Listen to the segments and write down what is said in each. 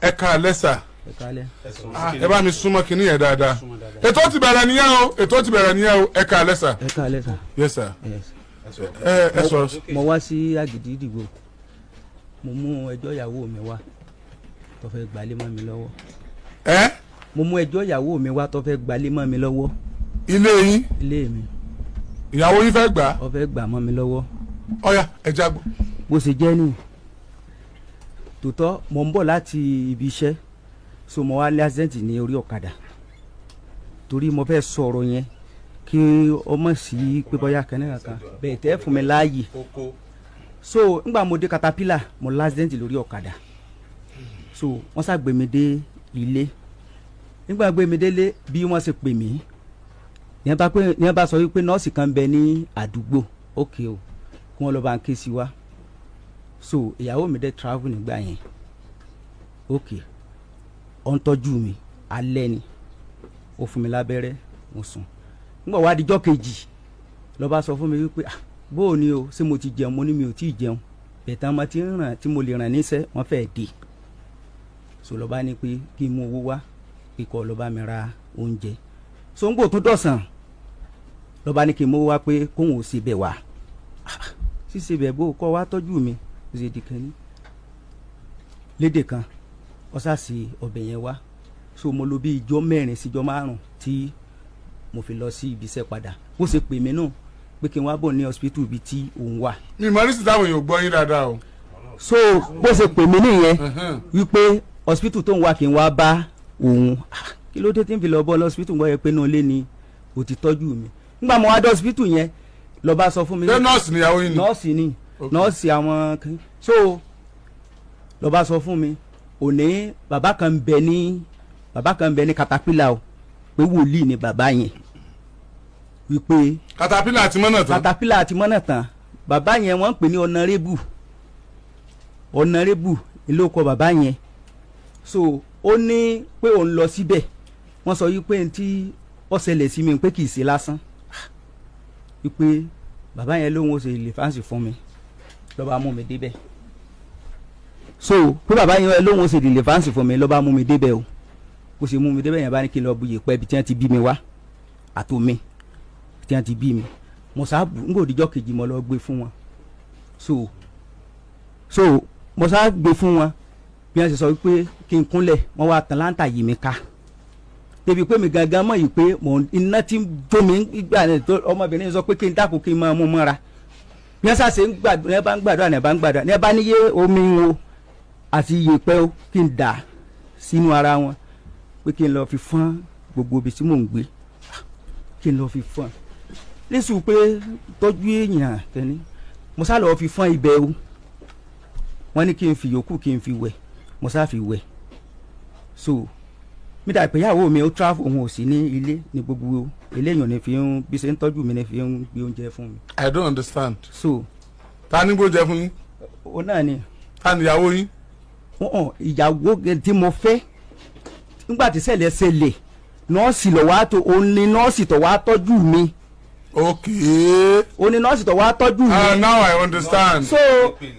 Ẹ káalẹ́ sà. Ẹ káalẹ́. Ah, ẹ bá mi súnmọ́ kinní yẹn dáadáa. Ètò ti bẹ̀rẹ̀ nìyẹn o, ètò ti bẹ̀rẹ̀ nìyẹn o. Ẹ káalẹ́ sà. Ẹ káalẹ́ sà. Yes sir. Yes. Ẹ sọ̀rọ̀. Mo wá sí Àgídìgbò, mo mú ẹjọ́ ìyàwó mi wá tó fẹ́ gbalé mọ́ mi lọ́wọ́. Ẹ Mo mú ẹjọ́ ìyàwó mi wá tó fẹ́ gbalé mọ́ mi lọ́wọ́. Ilé yín? Ilé mi. Ìyàwó yín fẹ́ gbà á? Ó fẹ́ gbà mọ́ mi lọ́wọ́. Ọ̀ya, ẹ jágbó. Bó ṣe jẹ́ nìyí tòótọ́, mo ń bọ̀ láti ibi iṣẹ́, so mo wá ní accident ní orí ọ̀kadà, torí mo fẹ́ sọ̀rọ̀ yẹn kí ọmọ sí pé bóyá kẹ́nìkan kan bẹ́ẹ̀ tẹ́ fún mi láàyè. So ngbà mo dé Caterpillar, mo ní accident lórí ọ̀kadà, so wọ́n ṣàgbé mi dé ilé. Nígbà gbé mi délé, bí wọ́n ṣe pè mí ní ẹ bá pé ní ẹ bá sọ wípé nọ́ọ̀sì kan bẹ ní àdúgbò òkè o, kí wọ́n lọ bá ń ké sí wa. So ìyàwó mi dẹ̀ travel nígbà yẹn. Ok, ó ń tọ́jú mi alẹ́ ni, ó fún mi lábẹ́rẹ́, mo sùn. Nígbà wá dijọ́ kejì, ló bá sọ fún mi wípé, "Ah, bó o ní o, ṣé mo ti jẹun?" Mo ní mi ò tí ì jẹun bẹ̀tẹ̀, ọmọ tí ń ràn tí mo lè ràn níṣẹ́ wọ́n fẹ́ẹ́ dé. So ló bá ní pé kí n mú owó wá kíkọ́ ló bá mi ra oúnjẹ. So ń gbò tún dọ̀sán, ló bá ní kí n mú owó wá pé kóun ò ṣe bẹ̀ wá. Ṣíṣe bẹ̀ bó kọ́ wá tọ́jú mi, ó ṣe di kan ní lédè kan, ó sá sí ọbẹ̀ yẹn wá. So mo lò bí ijọ́ 4 síjọ́ 5 tí mo fi lọ sí ibi iṣẹ́ padà. Bó ṣe pè mí nù pé kí n wá bọ̀ ní hospital ibi tí òun wà. Mi mọ̀ ní sísá àwọn èèyàn ò gbọ́ yín dáadáa o. So bó ṣe pè mí nìyẹn wípé hospital tó ń wá, kí n wá bá òun. Ah, kí ló dé tí n fi lọ bọ́ lọ hospital? Ń gbọ́ yẹ pé inú ilé ni ò ti tọ́jú mi. Nígbà mo wá dé hospital yẹn, ló bá sọ fún mi. Ṣé nọ́ọ̀sì níyàwó yín ni? Nọ́ọ̀sì ni. Nọ́ọ̀sì àwọn kan. So ló bá sọ fún mi òní, bàbá kan bẹ ní Caterpillar o, pé wòlíì ni bàbá yẹn, wípé Caterpillar àti mọ́nà tán. Caterpillar àti mọ́nà tán. Bàbá yẹn, wọ́n ń pè ní honourable, honourable ló kọ bàbá yẹn. So ó ní pé òun lọ síbẹ̀, wọ́n sọ wípé n tí ó ṣẹlẹ̀ sí mi pé kì í ṣe lásán, wípé bàbá yẹn lóun ó ṣe deliverance fún mi. Ló bá mú mi débẹ̀. So pé bàbá yẹn lóun ó ṣe deliverance fún mi, ló bá mú mi débẹ̀ o. Bó ṣe mú mi débẹ̀ yẹn, bá ní kí n lọ bu yèpẹ̀ ibi tí wọ́n ti bí mi wá àtomi tí wọ́n ti bí mi. Mo sábù ń gòdìjọ́ kejì, mo lọ gbé fún wọn. So mo sá gbé fún wọn. Bí wọ́n ṣe sọ wípé kí n kúnlẹ̀, wọ́n wá tan láǹtà yìí mi ká, débi pé mi gangan mọ̀ yìí pé mò ń iná tí ń jó mi gbà ní tó. Ọmọbìnrin sọ pé kí n dákun, kí n máa mú mọ́ra. Bí wọ́n ṣàṣe ń gbàdúrà, ní ẹ bá ń gbàdúrà, ní ẹ bá ń gbàdúrà, ní ẹ bá níyé omi wo àti iyẹ̀pẹ̀ o, kí n dà sínú ara wọn, pé kí n lọ fi fọ́n gbogbo ibi tí mò ń gbé, kí n lọ fi fọ́n nísù pé tọ́jú èèyàn kẹ́ni. Mo sá lọ fi fọ́n ibẹ̀ o. Wọ́n ní kí n fi yòókù, kí n fi wẹ̀. Mo sá fi wẹ̀. So mi dà pé ìyàwó mi ó travel, òun ò sí ní ilé ní gbogbo eléyàn ní fi ń bí ṣe ń tọ́jú mi, ní fi ń gbé oúnjẹ fún mi. I don't understand. So Ta ní gbóúnjẹ fún yín? Ó náà ni. Ta ni ìyàwó yín? Wọ́n ìyàwó tí mo fẹ́ nígbà tí ṣẹlẹ̀ ṣẹlẹ̀, nọ́ọ̀sì ló wá tó, òun ni nọ́ọ̀sì tó wá tọ́jú mi. Òun ni nọ́ọ̀sì tó wá tọ́jú mi. Ah, now I understand. So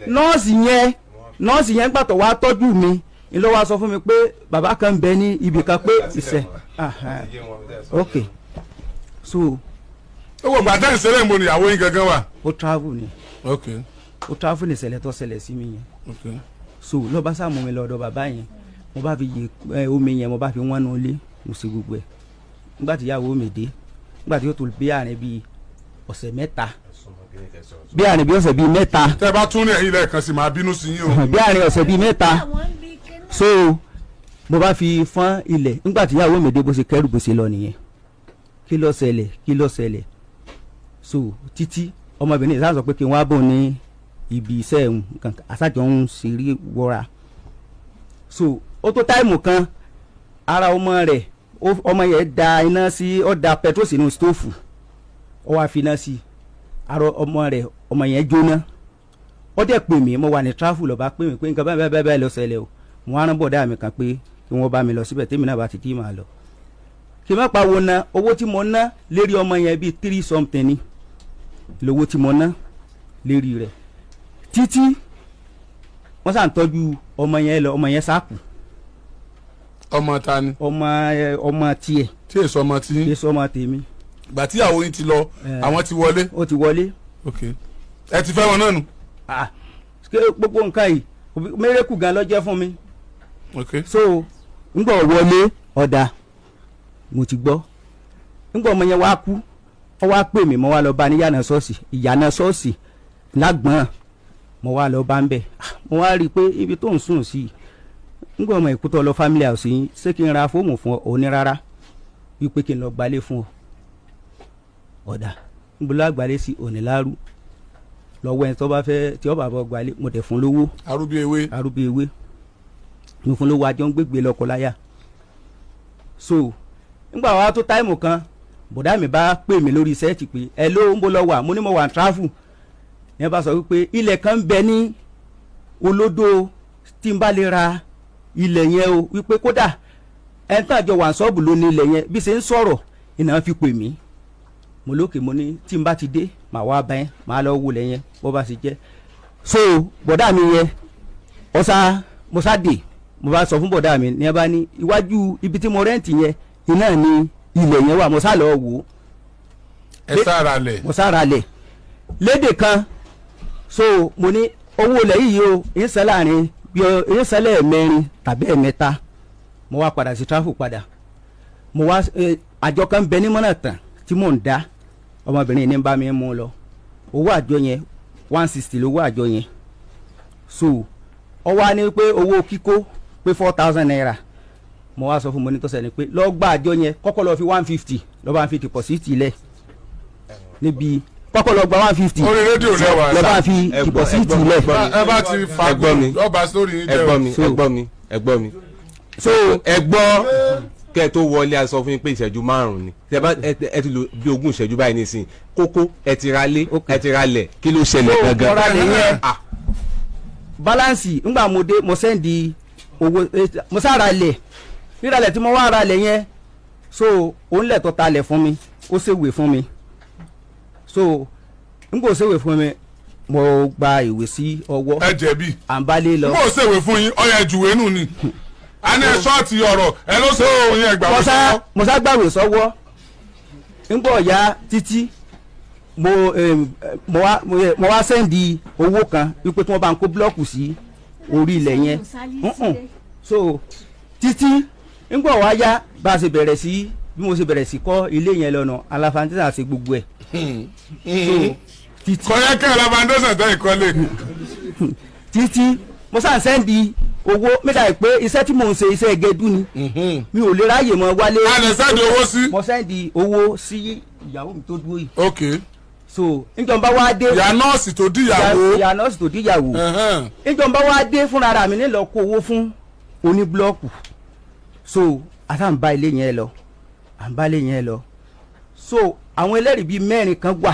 nọ́ọ̀sì yẹn gbà tó wá tọ́jú mi ni ló wá sọ fún mi pé bàbá kan bẹ ní ibì kan pé ìṣe. Ok, so Ó wò gbàtẹ́ ìṣẹ̀lẹ̀ mo ni ìyàwó yín gangan wà? Ó travel ni. Ó travel ní ìṣẹ̀lẹ̀ tó ṣẹlẹ̀ sí mi yẹn. So ló bá sá mú mi lọ́dọ̀ bàbá yẹn. Mo bá fi yè ẹ omi yẹn, mo bá fi wọ́n nu ilé, mo ṣe gbogbo ẹ̀. Nígbà tí ìyàwó mi dé, nígbà tí yóò tó bí àárín bíi ọ̀sẹ̀ 3, bí àárín bíi ọ̀sẹ̀ bíi 3. Tẹ́ ẹ bá tún ní ẹ̀yìn lẹ́ẹ̀kan sí, máa bínú sí yín o. Bí àárín ọ̀sẹ̀ bíi 3, so mo bá fi fọ́n ilẹ̀. Nígbà tí ìyàwó mi dé, bó ṣe kẹ́rù, bó ṣe lọ nìyẹn. Kí ló ṣẹlẹ̀? Kí ló ṣẹlẹ̀? So títí ọmọbìnrin yìí sá sọ pé kí n wá bò ní ibi iṣẹ́ òun kankan, àṣàjọ ń ṣeré wọra. So ó tó time kan, ara ọmọ rẹ̀, ọmọ yẹn da iná sí, ó da petrol sínú stove, ó wá fi iná sí ara ọmọ rẹ̀, ọmọ yẹn jóná. Ó dẹ̀ pè mí, mo wà ní travel. Ló bá pè mí pé nǹkan báyìí báyìí báyìí ló ṣẹlẹ̀ o. Mo wá rán bọ̀dá mi kan pé kí wọ́n bá mi lọ síbẹ̀. Tèmi náà bá ti dí, màá lọ. Kí n má pa wo ná, owó tí mo ná lérí ọmọ yẹn bíi three something ni lówó tí mo ná lérí rẹ̀. Títí wọ́n sà ń tọ́jú ọmọ yẹn lọ, ọmọ yẹn sáàkù. Ọmọ ta ni? Ọmọ tiẹ̀. Tí èso ọmọ tí. Èso ọmọ tèmi. Ìgbà tí ìyàwó yín ti lọ, àwọn ti wọlé. Ó ti wọlé. Ok, ẹ ti fẹ́ wọn náà nù. Gbogbo nǹkan yìí mérekù gan ló jẹ́ fún mi. Ok. So ngbọ̀ wọlé ọ̀dà mo ti gbọ́, ngbọ̀ ọmọ yẹn wá kú, ọ wá pè mí, mo wá lọ bá ní ìyànà ṣọ́ọ̀ṣì, ìyànà ṣọ́ọ̀ṣì lágbọ̀n, mo wá lọ bá ń bẹ̀, mo wá rí i pé ibi tó ń sùn sí, ngbọ̀ ọmọ ìkútọ̀ lọ family house yín, ṣé kí n ra fóòmù fún ọ? Òní rárá, wípé kí n lọ gbalé fún ọ. Ọ̀dà ngbọ̀ lọ gbalé sí òní láàrú lọ́wọ́ ẹni tó bá fẹ́ tí ó bá bọ̀ gbalé, mo dẹ̀ fún lówó. Arúgbó ewé. Arúgbó ewé mo fún lówó, àjọ ń gbégbé lọ́kọ láyà. So nígbà wàá tó táìmù kan, bọ̀dá mi bá pè mí lórí sẹ́ẹ̀tì pé ẹ ló ń bọ́ lọ wà, mo ní mo wà ní tráfù. Ní ẹ bá sọ wípé ilẹ̀ kan ń bẹ ní olódò tí n bá lè ra ilẹ̀ yẹn o, wípé kódà ẹni tó àjọ wà ní ṣọ́ọ̀bù ló ní ilẹ̀ yẹn. Bí ṣe ń sọ̀rọ̀ ìnáwó fi pè mí, mo lókè, mo ní tí n bá ti dé màá wá bá yẹn, màá lọ wọlé yẹn bó bá ṣe jẹ́. So bọ̀dá mi yẹn ọ̀sá mo sá dé, mo bá sọ fún bọ̀dá mi ní ẹ bá ní iwájú ibi tí mo rẹ́ǹtì yẹn iná ni ilẹ̀ yẹn wà, mo sá lọ wò ó. Ẹ sára lẹ̀. Mo sára lẹ̀ lédè kan. So mo ní owó ilẹ̀ yìí o, ń sẹ́ láàrin bí ń sẹ́ lẹ́ẹ̀mẹrin tàbí ẹ̀mẹ́ta. Mo wá padà sí tráfù padà, mo wá àjọ kan bẹ ní mọ́nà tán tí mò ń dá, ọmọbìnrin ní bá mi mú lọ, owó àjọ yẹn 160 lówó àjọ yẹn. So ó wá ní pé owó kíkó pé 4,000 naira. Mo wá sọ fún mo ní tọ́sẹ̀ ni pé lọ gba àjọ yẹn, kọ́kọ́ lọ fi 150, lọ bá ń fi deposit lẹ̀ níbi, kọ́kọ́ lọ gba 150 orí rédíò lẹ́wà, lọ bá fi deposit lẹ̀. Ẹ bá ti fa ọba sórí yín jẹ́ o. Ẹ gbọ́ mi, ẹ gbọ́ mi, so ẹ gbọ́ kẹ́ ẹ tó wọlé, a sọ fún yín pé ìṣẹ́jú 5 ni, ẹ ti lò bí 20 ìṣẹ́jú báyìí nísìnyí. Kókó ẹ ti ra lé, ẹ ti ra lẹ̀, kí ló ṣẹlẹ̀ gangan? Ọ̀rọ̀ rẹ̀ yẹn balance ńgbà mo dé, mo sẹ́ndì owó, mo sára lẹ̀, ríralẹ̀ tí mo wá ra lẹ̀ yẹn, so òun lẹ̀ tó ta lẹ̀ fún mi, ó ṣèwé fún mi. So n kò ṣèwé fún mi, mo gba ìwé sí ọwọ́. Ẹ jẹ̀bi. À ń bá lé lọ. N kò ṣèwé fún yín, ọyẹ ìjùwé nù ni, a ní ẹ ṣọ́ọ̀tì ọ̀rọ̀ ẹ ló ṣe òun yẹn gbàgbé sọ́wọ́. Mo sá gbàgbé sọ́wọ́, n kò ya títí mo wá sẹ́ndì owó kan wípé tí wọ́n bá ń kó búlọ́ọ̀kù sí orí ilẹ̀ yẹn. So títí ngbọ̀ wá yá, bá a ṣe bẹ̀rẹ̀ sí, bí mo ṣe bẹ̀rẹ̀ sí kọ́ ilé yẹn lọ́nà aláfáńtẹ́sà ṣe gbogbo ẹ̀. Kọ́yẹ́kẹ́ aláfáńtẹ́sà tẹ́ ìkọ́lé. Títí mo sá ń sẹ́ndì owó mẹ́ta pé iṣẹ́ tí mò ń ṣe iṣẹ́ gẹdú ni, mi ò lè ráyè mọ́ wálé. A lè sẹ́ndì owó sí. Mo sẹ́ndì owó sí ìyàwó mi tó dúró yìí. Ok. So njọba wa dé. Ìyá nọ́ọ̀sì tó díyàwó. Ìyá nọ́ọ̀sì tó díyàwó. Njọba wa dé fúnra mi nílò kó owó fún oníbúlọ́ọ̀kù. So àtà ń bá ilé yẹn lọ, à ń bá ilé yẹn lọ. So àwọn ẹlẹ́rìí bíi 4 kan wà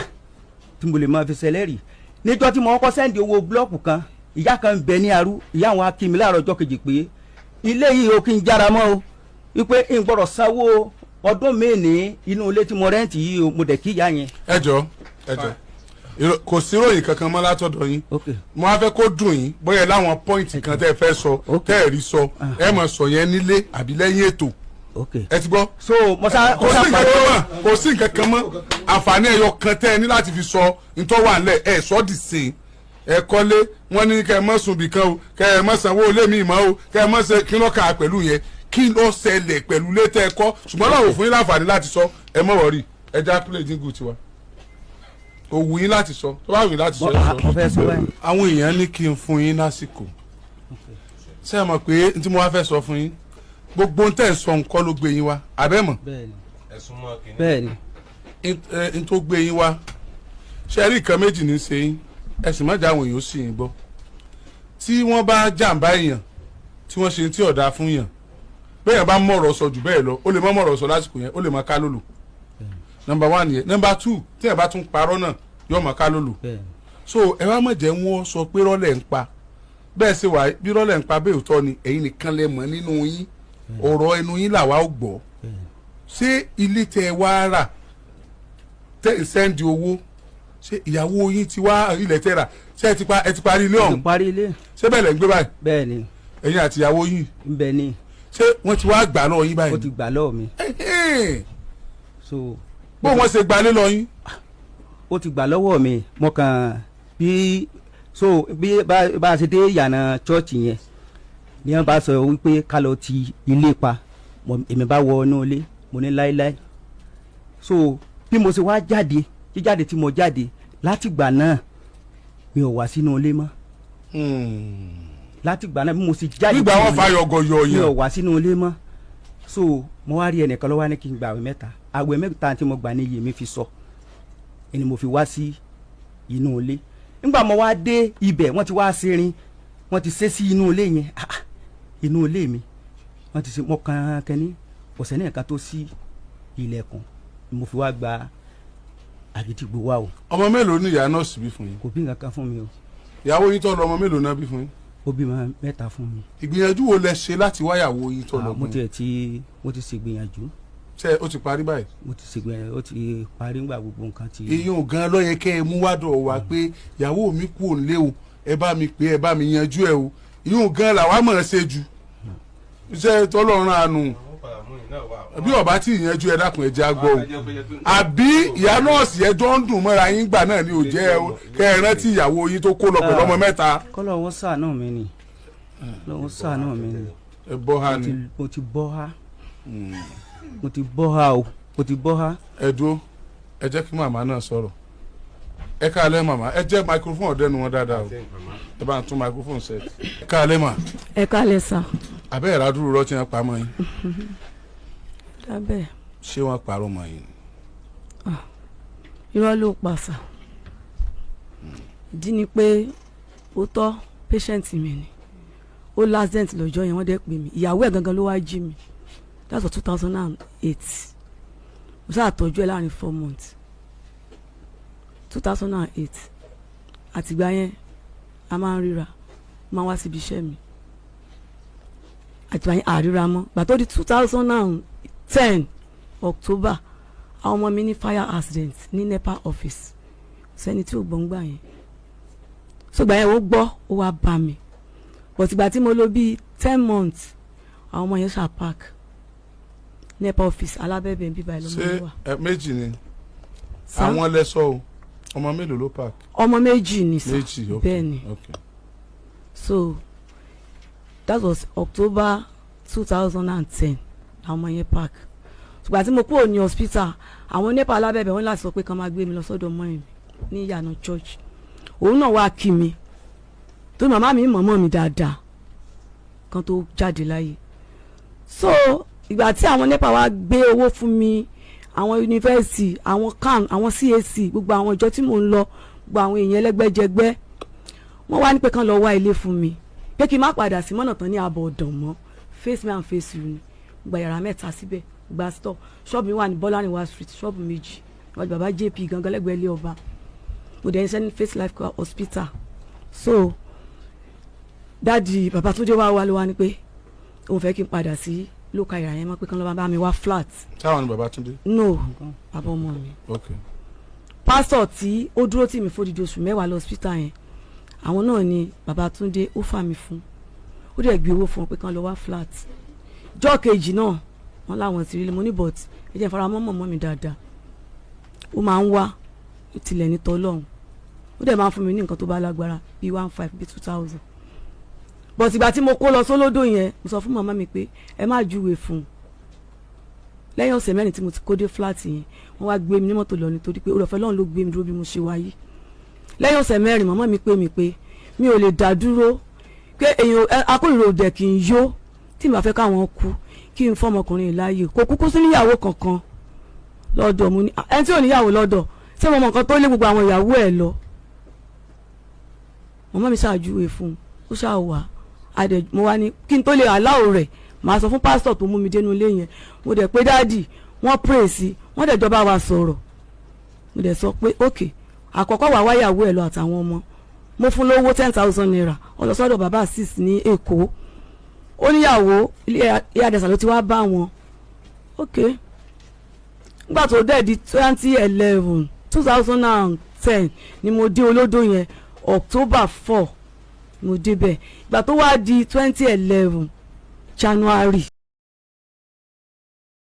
tí mo lè máa fi ṣẹlẹ́rìí. Níjọ́ tí mo kọ́kọ́ sẹ́ndì owó búlọ́ọ̀kù kan, ìyá kan ń bẹ ní arú, ìyá àwọn akínmi láàárọ̀ ọjọ́ kejì pé ilé yìí o kí n jára mọ́ o, wípé n gbọ́dọ̀ sanwó ọdún mi ní inú ilé tí mo rẹ́ǹtì yìí o, mo dẹ̀ kí ìyá yẹn. Ẹ jọ, ẹ jọ, kò sí ròyìn kankan mọ́ látọ̀dọ̀ yín. Mo á fẹ́ kó dùn yín bóyá láwọn pọ́ìntì kan tẹ́ ẹ fẹ́ sọ tẹ́ ẹ rí sọ, ẹ mọ̀ sọ yẹn nílé àbí lẹ́yìn ètò. Ẹ ti gbọ́. So mo sá kò sí nǹkan kan mọ́, àǹfààní ẹyọ kan tẹ́ ẹ ní láti fi sọ ntọ́ wà nílẹ̀ ẹ sọ dì sí ẹ kọ́lé, wọ́n ní kẹ́ ẹ mọ́ sùn bìkan o, kẹ́ ẹ mọ́ sanwó ilé mi mọ́ o, kẹ́ ẹ mọ́ ṣe kí ló kà pẹ̀lú yẹn, kí ló ṣẹlẹ̀ pẹ̀lú ilé tẹ́ ẹ kọ́, ṣùgbọ́n láwọn ò fún yín láǹfààní láti sọ, ẹ mọ̀ wọ̀rí, ẹ já play jingle tiwa. Òwú yín láti sọ, tó bá wù yín láti sọ, ẹ sọ. Àwọn èèyàn ní kí n fún yín lásìkò. Ṣé ẹ mọ̀ pé n tí mo wá fẹ́ sọ fún yín, gbogbo ń tẹ̀ sọ nǹkan ló gbé yín wá, àbẹ́ mọ̀? Bẹ́ẹ̀ni. N tó gbé yín wá, ṣé ẹ rí nǹkan méjì ní ṣe yín, ẹ sì má jẹ́ àwọn èèyàn ó sì yín gbọ́. Tí wọ́n bá jàǹbá èèyàn, tí wọ́n ṣe tí ọ̀dà fún yàn, bẹ́ẹ̀ bá mọ̀rọ̀ sọ jù bẹ́ẹ̀ lọ, ó lè má mọ̀rọ̀ sọ lásìkò yẹn, ó lè má ká lòlò. Number 1 yẹn. Number 2, tí ẹ bá tún parọ́ náà yóò mọ̀ ká lòlò. So ẹ wá mọ̀ jẹ́ wọ́n sọ pé rọ́lẹ̀ ń pa, bẹ́ẹ̀ ṣe wà bí rọ́lẹ̀ ń pa bẹ́ẹ̀ òótọ́ ni, ẹ̀yin nìkan lẹ mọ̀ nínú yín, ọ̀rọ̀ ẹnu yín làwa ò gbọ́. Ṣé ilé tẹ wá rà tẹ ń sẹ́ndì owó, ṣé ìyàwó yín ti wá ilẹ̀ tẹ rà, ṣé ẹ ti parí ilé ọ̀hún? Parí ilé. Ṣé bẹ́ẹ̀ lẹ̀ ń gbé báyìí? Bẹ́ẹ̀ ni. Ẹ̀yin àti ìyàwó yín? Bẹ́ẹ̀ ni. Ṣé wọ́n ti wá gbà lọ́wọ́ yín Ó báyìí? ti gbà lọ́wọ́ mi. Ẹ̀hẹ́n. So Bó wọ́n ṣe gbalé lọ yín? Ó ti gbà lọ́wọ́ mi. Mo kàn bí so bí bá a ṣe dé ìyànà chọ́ọ̀chì yẹn ni wọ́n bá sọ wípé ká lọ ti ilé pa. Èmi bá wọ inú ilé, mo ní láéláé. So bí mo ṣe wá jáde, jíjáde tí mo jáde, látìgbà náà mi ò wá sínú ilé mọ́. Látìgbà náà bí mo ṣe jáde Nígbà wọn kúrò fa yọgọyọ mi ò yẹn. wá sínú ilé mọ́. So mo wá rí ẹnìkan ló wá ní kí n gba àwẹ̀ 3. Àwẹ̀ 3 tí mo gbà ní iye mi fi sọ ẹni mo fi wá sí inú ilé. Nígbà mo wá dé ibẹ̀, wọ́n ti wá serin, wọ́n ti ṣe sí inú ilé yẹn. Ah, ah, inú ilé mi wọ́n ti ṣe. Mo kàn kẹ́ni ọ̀sẹ̀ náà kan tó sí ilẹ̀kùn, mo fi wá gba Àgídìgbò wá o. Ọmọ mélòó ni ìyá nọ́ọ̀sì bí fún yín? Kò bí nǹkan kan fún mi o. Ìyàwó yín tó lọ, ọmọ mélòó náà bí fún yín? Ó bímọ 3 fún mi. Ìgbìyànjú wo lẹ ṣe láti wáyàwó yín tó lọ Ah, mo fún yín? tiẹ̀ ti mo ti ṣègbìyànjú. Ṣé ó ti parí báyìí? Mo ti ṣègbìyànjú, ó ti parí ńgbà gbogbo nǹkan ti. Èyí gan ló yẹ kẹ́ ẹ mú wádọ̀ wá pé ìyàwó mi kú òun lé o, ẹ bá mi pé, ẹ bá mi yanjú ẹ o. Ìyún gan làwa mọ̀ ẹ́ ṣe jù iṣẹ́ tọ́lọ́run àánú. Bí ọba tí ìyanjú, ẹ dákun, ẹ jẹ́ á gbọ́ o. Àbí ìyá nọ́ọ̀sì ẹjọ́ ń dùn mọ́ra yín gbà náà ni ò jẹ́ kẹ́ ẹ rántí ìyàwó yín tó kó lọ pẹ̀lú ọmọ 3? Kọ́lọ̀ wọ́n ṣàánú mi ni, lọ́wọ́ ṣàánú mi ni. Ẹ bọ́ ha Mo ni. Mo ti bọ́ ha, mo ti bọ́ ha o, mo ti bọ́ ha. Ẹ dúró, ẹ jẹ́ kí màmá náà sọ̀rọ̀. Ẹ káalẹ́ màmá. Ẹ jẹ́ microphone ọ̀dẹ́nu wọn dáadáa o. Ẹ bá ń tún microphone set. Ẹ káalẹ́ mà. Ẹ kálẹ̀ sà. Abẹ́ ìrádúró rọ́ tí wọ́n pa mọ́ yín? Lábẹ́. Ṣé wọ́n parọ́ mọ́ yín? Irọ́ ló pa sà. Ìdí ni pé ó tọ́ patient mi ni. Ó l'accident lọ́jọ́ yẹn, wọ́n dẹ̀ pè mí. Ìyàwó ẹ̀ gangan ló wá jí mi. That's for 2008. Mo sáà tọ́jú ẹ̀ láàrin 4 months, 2008. Àtìgbà yẹn a máa ń ríra, máa ń wá síbi iṣẹ́ mi. Àtìgbà yẹn àríra mọ́. Gbà tó di 2010 October, àwọn ọmọ mi ní fire accident ní NEPA office. Sẹ́ni tí ò gbọ́n gbà yẹn, so gbà yẹn ó gbọ́, ó wá bá mi. But ìgbà tí mo lò bíi 10 months, àwọn ọmọ yẹn ṣáà park NEPA office alábẹ́bẹ̀ bíbá ẹ̀ lọ́mọ Ṣé mi wà. Ẹ méjì ni? Sá? Àwọn lẹsọ o, ọmọ mélòó ló park? Ọmọ méjì ni sá. Méjì, ok. Bẹ́ẹ̀ ni. Ok. So that was October 2010 àwọn ọmọ yẹn park. Ṣùgbọ́n àti mo kúrò ní hospital, àwọn NEPA alábẹ́bẹ̀ wọ́n láti sọ pé kán máa gbé mi lọ sọ́dọ̀ ọmọ mi ní ìyànà church. Òun náà wá kí mi tó màmá mi mọ̀mọ́ mi dáadáa kan tó jáde láyé. So ìgbà tí àwọn NEPA wá gbé owó fún mi, àwọn yunifásitì, àwọn CAN, àwọn CAC, gbogbo àwọn ìjọ tí mò ń lọ, gbogbo àwọn èèyàn ẹlẹ́gbẹ́jẹgbẹ́, wọ́n wá ní pé kán lọ wá ilé fún mi, pé kí n má padà sí mọ́nà tán ní àbọ̀ ọ̀dàn mọ́. Face me and face you ni. Gba yàrá 3 síbẹ̀, gba store. Ṣọ́ọ̀bù mi wà ní Bọ́lárìnwá Street, ṣọ́ọ̀bù 2 níwájú bàbá JP gangan lẹ́gbẹ̀ẹ́ ilé ọba. Mo dẹ̀ ń ṣe ní Face Life Hospital. So daddy Babátúndé wá wá ló wá ní pé òun fẹ́ kí n padà sí local yàrá yẹn mọ́, pé kán lọ́ọ́ bá mi wá flat. Táwọn ni Babátúndé? No, bàbá ọmọ mi. Ok. Pásítọ̀ tí ó dúró tì mí fódìdí oṣù 10 lọ hospital yẹn, àwọn náà ni Babátúndé ó fà mí fún. Ó dẹ̀ gbé owó fún wọn pé kán lọ wá flat. Jọ́ kejì náà wọ́n láwọn ti rí. Mo ní, but ẹ jẹ́ n fara mọ́ mọ̀mọ́ mi dáadáa. Ó máa ń wá tilẹ̀ ní tọ́lọ́hún, ó dẹ̀ máa ń fún mi ní nǹkan tó bá lágbára bíi 1,500, bíi 2,000. But ìgbà tí mo kó lọ sólódò yẹn, mo sọ fún màmá mi pé ẹ má júwe fún un. Lẹ́yìn ọ̀sẹ̀ 4 tí mo ti kó dé flat yẹn, wọ́n wá gbé mi ní mọ́tò lọ nítorí pé olùfẹ́ lọ́run ló gbé mi dúró bí mo ṣe wáyé. Lẹ́yìn ọ̀sẹ̀ 4, màmá mi pè mí pé mi ò lè dá dúró, pé èèyàn akórìíra òdẹ kì í yó, tí màá fẹ́ káwọn kú kí n fọmọkùnrin láàyè. Kò kúkú sí níyàwó kankan lọ́dọ̀. Mo ní ẹni tí ò níyàwó lọ́dọ̀, ṣé mo mọ nǹkan tó lé gbogbo àwọn ìyàwó ẹ̀ lọ? Màmá mi ṣàjúwe fún un, ó ṣáà wà. Adẹ mo wá ní kí n tó lè aláwọ̀ rẹ̀, màá sọ fún pásítọ̀ tó mú mi dénú ilé yẹn. Mo dẹ̀ pé daddy, wọ́n pray sí, wọ́n dẹ̀ jọba wa sọ̀rọ̀. Mo dẹ̀ sọ pé ok, àkọ́kọ́ wà wáyàwó ẹ̀ lọ àtàwọn ọmọ. Mo fún lówó ₦10,000, ó lọ sọ́dọ̀ bàbá six ní Èkó. Ó níyàwó ilé àdẹ̀sà ló ti wá bá wọn. Ok, nígbà tó dẹ̀ di 2011, 2010 ni mo dé olódò yẹn, October 4 mo débẹ̀. Ìgbà tó wá di 2011 January.